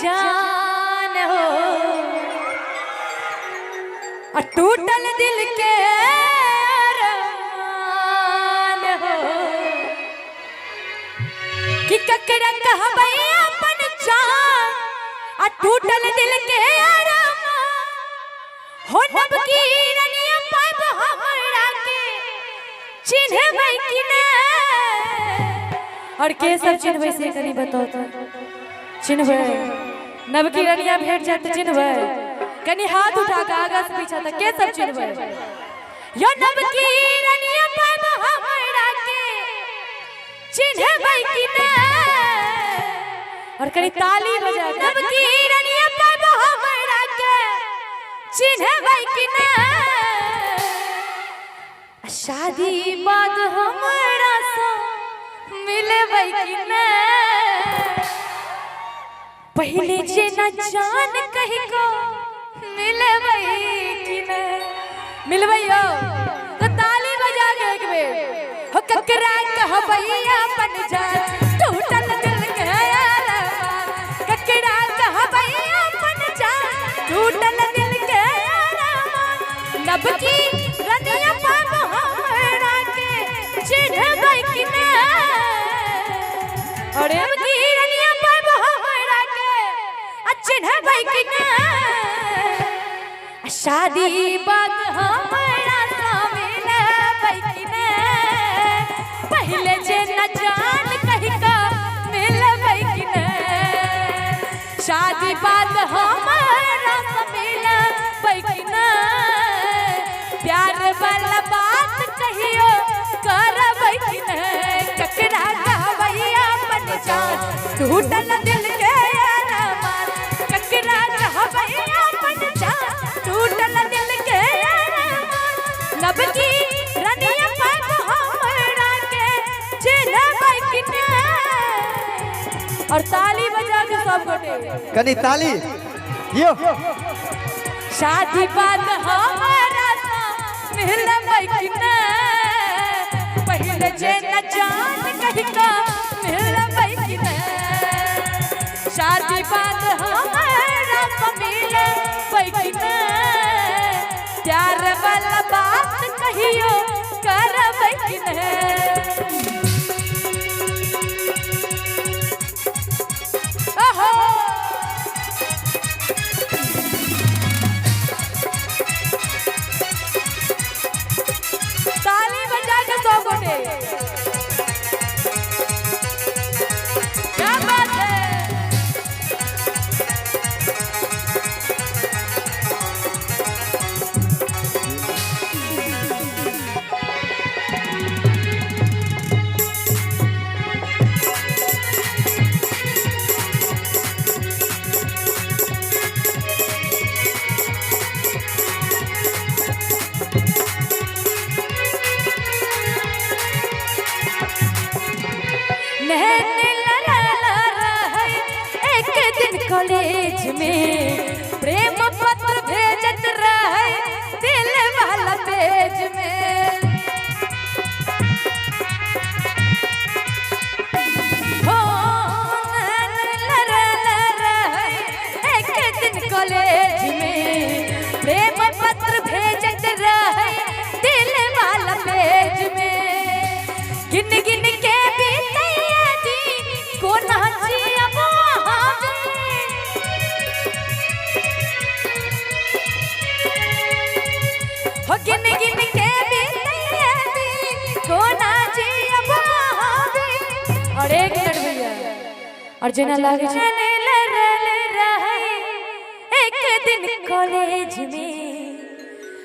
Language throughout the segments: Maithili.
जान हो आ टूटल दिल के अरमान हो कि ककरा कहबै अपन जान आ टूटल दिल के अरमान हो नब की रनिया पाइब हमरा के चिन्हबै कि नै। और के सब चिन्हबै से कनी बताओ तो। चिन्हबै? नवकी रनिया भेट जाए तऽ चिन्हबै? कनी हाथ उठा के आगा से पीछा तक के सब चिन्हबै? यो नवकी रनिया पाइब हमरा के चिन्हबै कि नै। और कनी ताली बजा। नवकी रनिया पाइब हमरा के चिन्हबै कि नै। शादी बाद हमरा से मिलबै कि नै। पहले जे न जान कहि को मिलबै कि नै। मिलबै यो तो ताली बजा के एक बेर। हो ककरा कहबै अपन जान टूटल दिल के अरमान। ककरा कहबै अपन जान टूटल दिल के अरमान। नबकी रनिया पाब हमरा के चिन्हबै कि नै। अरे नबकी रनिया पाब हमरा के आ चिन्हबै कि नै। शादी बाद हमरा सँ मिलबै कि नै। पहिले जे न जान कहि कऽ मिलबै कि नै। शादी बाद हमरा सँ मिलबै कि नै। प्यार वाला बात कहियो करबै कि नै। ककरा कहबै अपन जान टूटल दिल के अरमान। ककरा कहबै अपन जान टूटल दिल के अरमान। नबकी रनिया पाइब हमरा के चिन्हबै कि नै। और ताली बजा के सब गोटे कनी ताली यो। शादी बाद हमरा सँ मिलबै कि नै। पहिले जे न जान कहि कऽ मिलबै कि नै। शादी बाद हमरा सँ मिलबै कि नै। प्यार वाला बात कहियो करबै कि नै। ओहो ताली बजा के सब गोटे। क्या बात है। नैन लड़ल रहै एक दिन कॉलेज में प्रेम पत्र भेजत रहै दिल वाला पेज में। हो नैन लड़ल रहै एक दिन कॉलेज में प्रेम पत्र भेजत रहै दिल वाला पेज में। गिन गिन के बीतैया दिन कोना जियब आवे। हो गिन गिन के बीतैया दिन कोना जियब आवे। और एक मिनट भैया। और जेना लागे छै लड़ल रहै एक दिन कॉलेज में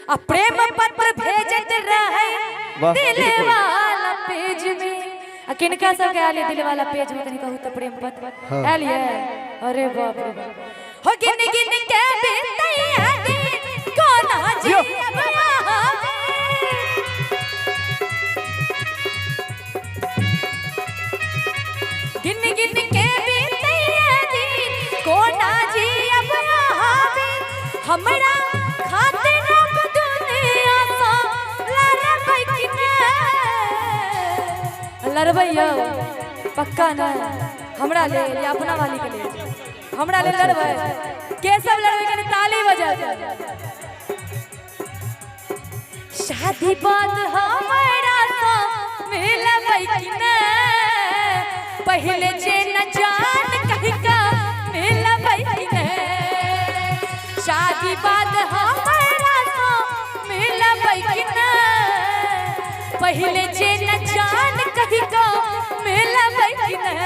आ प्रेम पत्र भेजत रहै वाह, दिल बिल्कुल। वाला पेज में। आ किनका सबके आयल दिल वाला पेज में कनी कहू तऽ प्रेम पत्र आयल ये? अरे बाप रे बाप। हो गिन गिन के बीतैया दिन कोना यो। जियब आवे। गिन गिन के बीतैया दिन कोना जियब आवे। हमरा खातिर अब दुनिया सँ लड़बै कि नै। लड़बै यौ पक्का ना? हमरा लेल या अपना वाली के लेल? हमरा लेल लड़बै? के सब लड़बै? कनी ताली बजा। शादी बाद हमरा सँ मिलबै कि नै? पहिले जे न जान कहि का मिलबै कि नै? शादी बाद हमरा सँ मिलबै कि नै? पहिले जे न जान कहि का मिलबै कि नै?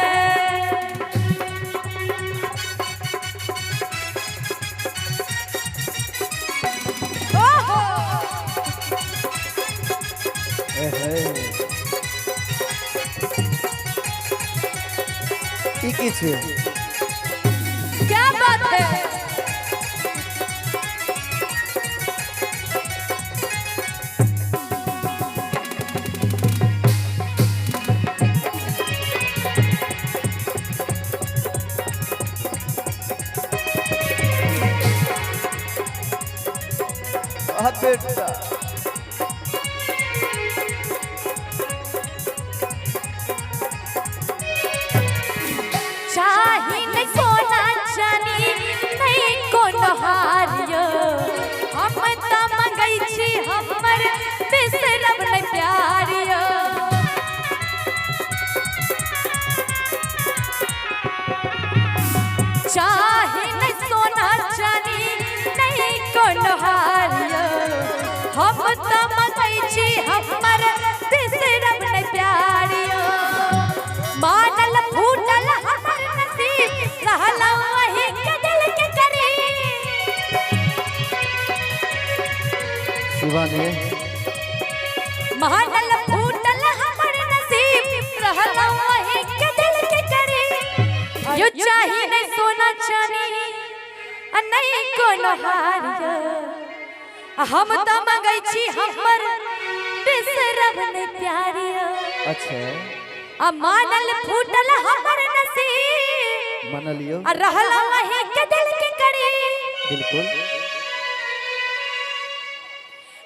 ओहो। एहे। ई की छै? क्या बात है! आ बेटा। चाही नहीं सोना चानी, नहीं कोनो हार यो। हम त मंगै छी हमर बिसरब नहीं प्यार यो। चाही नहीं सोना चानी, नहीं कोनो हार यो। हम त मंगै छी हमर बिसरब नहीं प्यार यो। मानल फूटल हमर नसीब, रहल वही के दिल के करीब। शिवानी। मानल फूटल हमर नसीब, रहल वही के दिल के करीब यो। चाही नहीं सोना चानी आ नहीं कोनो हार यो। आ हम त मंगै छी हमर बिसरब नहीं प्यार यो। आ मानल फूटल हमर नसीब, मनलियो। आ रहल वही के दिल के करीब।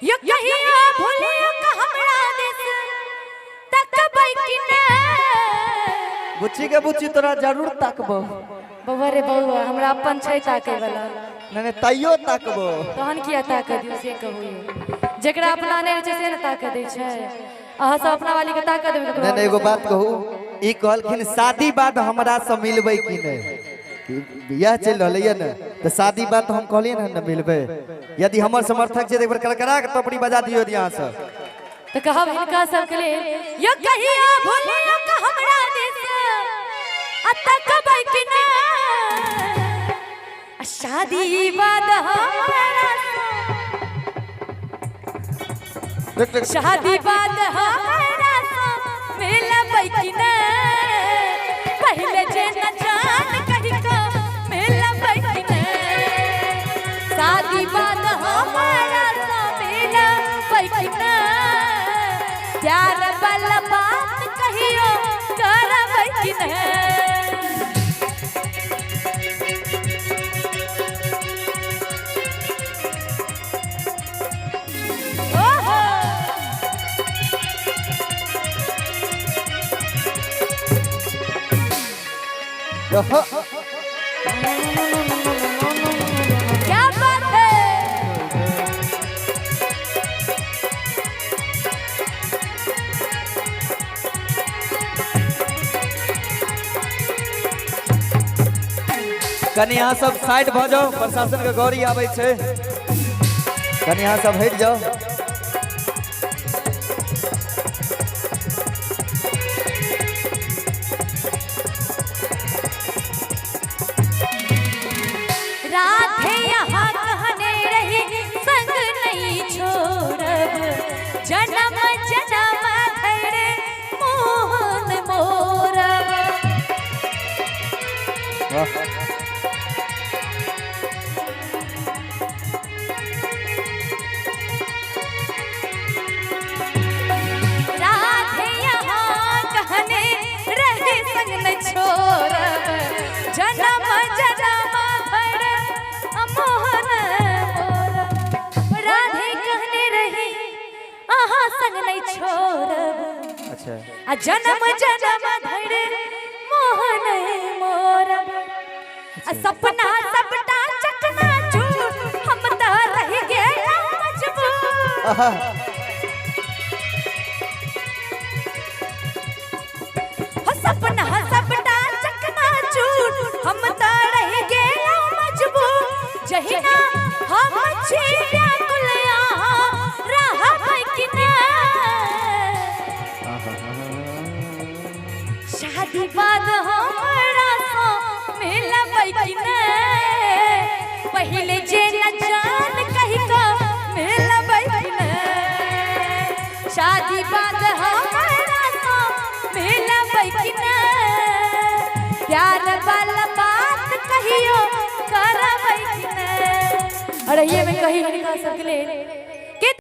यो कहियो भूलियो का हमरा दिस तकबै कि नै? बुच्ची के बुच्ची, तोरा जरूर ताकबो। बौआ रे बौआ, हमरा अपन छै ताकै वाला। नहीं नहीं, तैयो ताकबो। तहन किया ताकऽ दियौ से कहू यौ? जेकरा अपना नहि रहै छै से ने ताकऽ दै छै। अहाँ सब अपना वाली के ताकऽ देबै ककरो? नहीं नहीं, एगो बात कहू, ई कहलखिन शादी बाद हमरा से मिलबै कि नहि? बियाह चलि रहलै ये ने, तऽ शादी बाद हम कहलियै ने ने मिलबै। यदि हमर समर्थक छै तऽ एक बेर करकरा के थपड़ी बजा दियौ यदि अहाँ सब। तऽ कहब हिनका सबके लेल, यो कहियो भूलियो का हमरा दिस आ तकबै कि नै? आ शादी बाद हमरा देख देख। शादी बाद हमरा सँ मिलबै कि नै? पहिले जे न जान कहि का मिलबै कि नै? शादी बाद हमरा सँ मिलबै कि नै? प्यार वाला बात कहियो करबै कि नै? ओहो। यह। क्या बात है! कनि अहाँ सब साइड भऽ जाउ, प्रशासन के गौरी आबै छै, कनि अहाँ सब हटि जाउ। राधे यहाँ कहने रही संग नहीं छोड़ब, जन्म जन्म धरे मोहन मोरब। वाह। राधे यहाँ कहने रही संग नहीं छोड़ब, जन्म जन्म भर मोहन मोरब। राधे कहने रही अहाँ संग नहीं छोड़ब आ जन्म जन्म धरे मोहन मोरब। आ सपना सबटा चकना चूर, हम त रह गेलौं मजबूर। आहा। हो सपना सबटा चकना चूर, हम त रह गेलौं मजबूर। जहिना हम छी व्याकुल अहाँ रहबै कि नै? शादी बाद हमरा सँ मिलबै कि नै? पहिले जे न जान कहि कऽ मिलबै कि नै? शादी बाद हमरा सँ मिलबै कि नै? प्यार वाला बात कहियो करबै कि नै? और ये में कही हिनका सबके लेल